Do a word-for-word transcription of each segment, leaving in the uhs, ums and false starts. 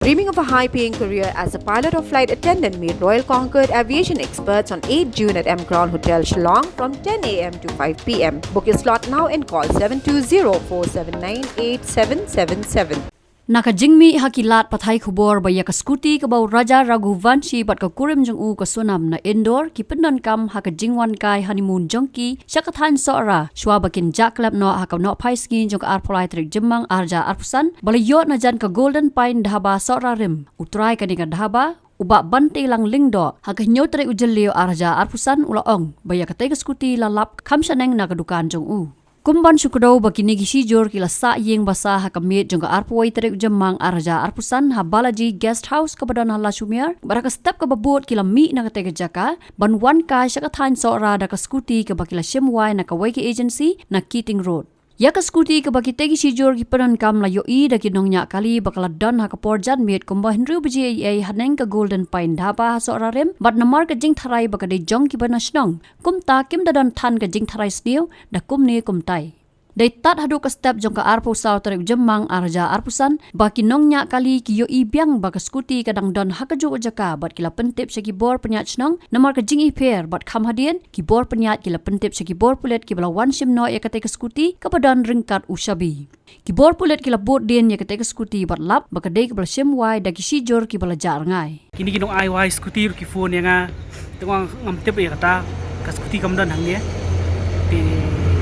Dreaming of a high paying career as a pilot or flight attendant? Meet Royal Concord Aviation Experts on eighth June at M Crown Hotel, Shillong from ten a m to five p m. Book your slot now and call seven two zero four seven nine eight seven seven seven. Na ka jingmih ha ki lad pathai khubor ba ïa ka scooty kaba u Raja Raghuvanshi bad ka kurim jong u ka Sonam na Indore ki pyndonkam ha ka jingwan kai honeymoon jong ki sha ka thaiñ Sohra, shuwa ba kin jah khlem noh ha ka nohphai sngi jong ka arphew lai tarik Jymmang arhajar arphew san, ba la ïoh na jan ka Golden Pine Dhaba Sohra Rim. U trai kane ka dhaba, u Bah Bantelang Lyngdoh, ha ka hynñiew tarik u Jylliew arhajar arphew san u la ong ba ïa katei ka scooty la lap kham shaneng na ka dukan jong u. Kum ban shu kdew ba kine ki shijur ki la sah ïing basa ha ka miet jong ka arphew wei tarik u Jymmang arhajar arphew san ha Balaji Guest House kaba don ha Lashumer, bad ha ka step kaba bud ki la mih na katei ka jaka ban wan kai sha ka thaiñ Sohra da ka scooty kaba ki la shim wai na kawei ka agency na Keating Road. Ïa ka scooty kaba kitei ki shijur ki pyndonkam la ïohi da ki nongñiah kali ba ka la don ha ka por janmiet kumba hynriew baje eiei haneng ka Golden Pine Dhaba ha Sohra Rim, bad namar ka jingtharai ba ka dei jong kiba na shnong, kumta kim da don than ka jingtharai sniew da kumne kumtai. Dei tad haduh ka step jong ka arphew saw tarik u Jymmang arhajar arphew san ba ki nongñiah kali ki ïohi biang ba ka scooty ka dang don ha kajuh ka jaka bad ki la pyntip sha ki bor pynïaid shnong, namar ka jingipher bad kham hadien ki bor pynïaid ki la pyntip sha ki bor pulit kiba la wan shim noh ïa katei ka scooty kaba don ryngkat u shabi. Ki bor pulit ki la bud dien ïa katei ka scooty bad lap ba ka dei kaba la shim wai da ki shijur kiba la jah rngai. Kine ki nong ai wai scooty ruh ki phone ïa nga. Te nga ngam tip ïa kata ka scooty kam don hangne. Te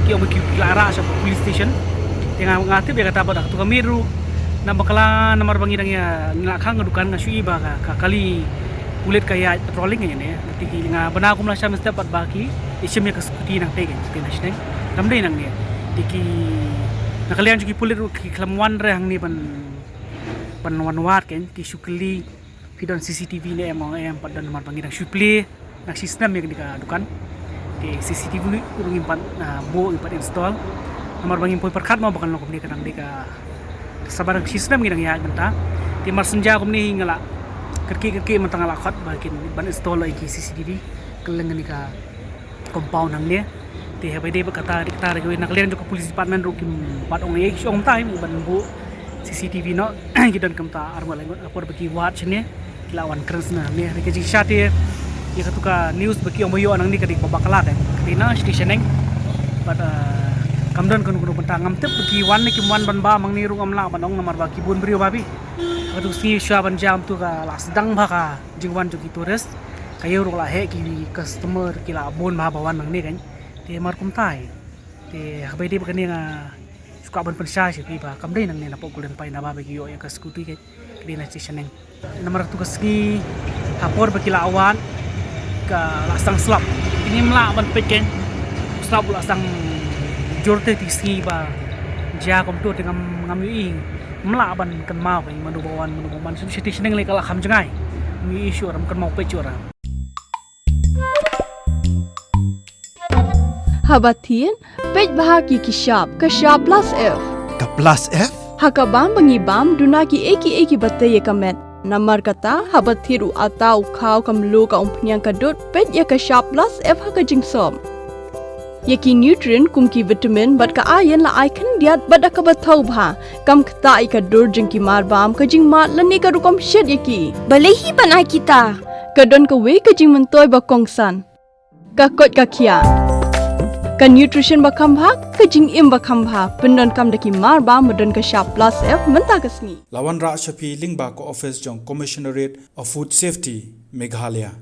ki ong ba ki la rah sha police station. Te nga ngam tip ïa kata bad da katu ka miet ruh. Namar ba kala namar ba ngi dang ïa ngi la khang ka dukan nga shu i ba ka, ka kali pulit ka ïa patrolling ïa ne. Te ki nga bana kumla sham step bad ba ki i shim ïa ka scooty nangtei ka te na shneng. Kam dei nangne. Te ki na ka liang jong ki pulit ruh ki khlem wan re hangne ban ban wan wad kein ki shu kylli phi don C C T V ne em ong em, pat don namar ba ngi dang shu plie, dang shu snem ïa kane ka dukan. Te C C T V ruh ngim pat, ah, buh, ngim pat install. Namar ba ngim poi pyrkhat mo ba kan long kumne, ka dang dei ka, sa ba dang shu snem ngi dang ïaid mynta. Te mar synja kumne hi nga la kyrkieh kyrkieh mynta nga la khot ba kin ban install ïa ki C C T V kylleng kane ka compound hangne. Te haba ïadei bad kata, kata ruh na ka liang jong ka police department ruh kim pat ong ei, ki shu ong mynta hi ban buh C C T V noh. Ki don kumta ar ngut lai ngut, ha por ba ki wad shane ki la wan kren sha hangne. Te ka jingshisha te ïa katu ka news ba ki ong ba ïoh nangne ka dei kaba bakla te ka dei na station neng. Bad, ah, kam don kano kano bynta, ngam tip ba ki wan ne kim wan ban bam hangne ruh ngam lah ban ong namar ba ki bun briew ba bi. Katu ka sngi shuwa ban jia kumtu ka la sdang bha ka jingwan jong ki tourist. Ka ïew ruh la heh, ki customer ki la bun bha ba wan nangne kein. Te mar kumta hi. Te haba ïadei bad kane nga shu kwah ban pynshai sha phi ba kam dei nangne na pdeng Golden Pine Dhaba ba ki ïoh ïa ka scooty kein. Ka dei na station neng. Namar katu ka sngi ha por ba ki la wad ka la sdang slap. Ngim lah ban peit kein. Slap la sdang jur te, te sngi ba jia kumtu te ngam, ngam ïohi. Ngim lah ban kynmaw kein mano ba wan mano ba wan. Shu station neng lei ka la kham jngai. Ngam ïohi shuh, ngam kynmaw peit shuh. Haba thied, peit bha ki ki shap, ka shap plus F. Ka plus F? Ha ka bam ba ngi bam, duna kiei kiei kiba tei ïa ka met. Namar kata, haba thied u atta, u khaw, ka mluh, ka umphniang, ka dud, peit ïa ka shap plus F ha ka jingsop. Ïa ki nutrient kum ki vitamin bad ka iron la ai khyndiat bad da kaba thaw bha. Kam ktah ïa ka dur jong ki marbam, ka jingmad lane ka rukom shet ïa ki. Balei hi ban ai kita? Ka don kawei ka jingmyntoi ba kongsan. Ka koit ka khiah. Ka nutrition ba kham bha, ka jingim ba kham bha. Pyndonkam da ki marbam ba don ka shap plus F mynta ka sngi. La wanrah sha phi lyngba ka office jong Commissionerate of Food Safety, Meghalaya.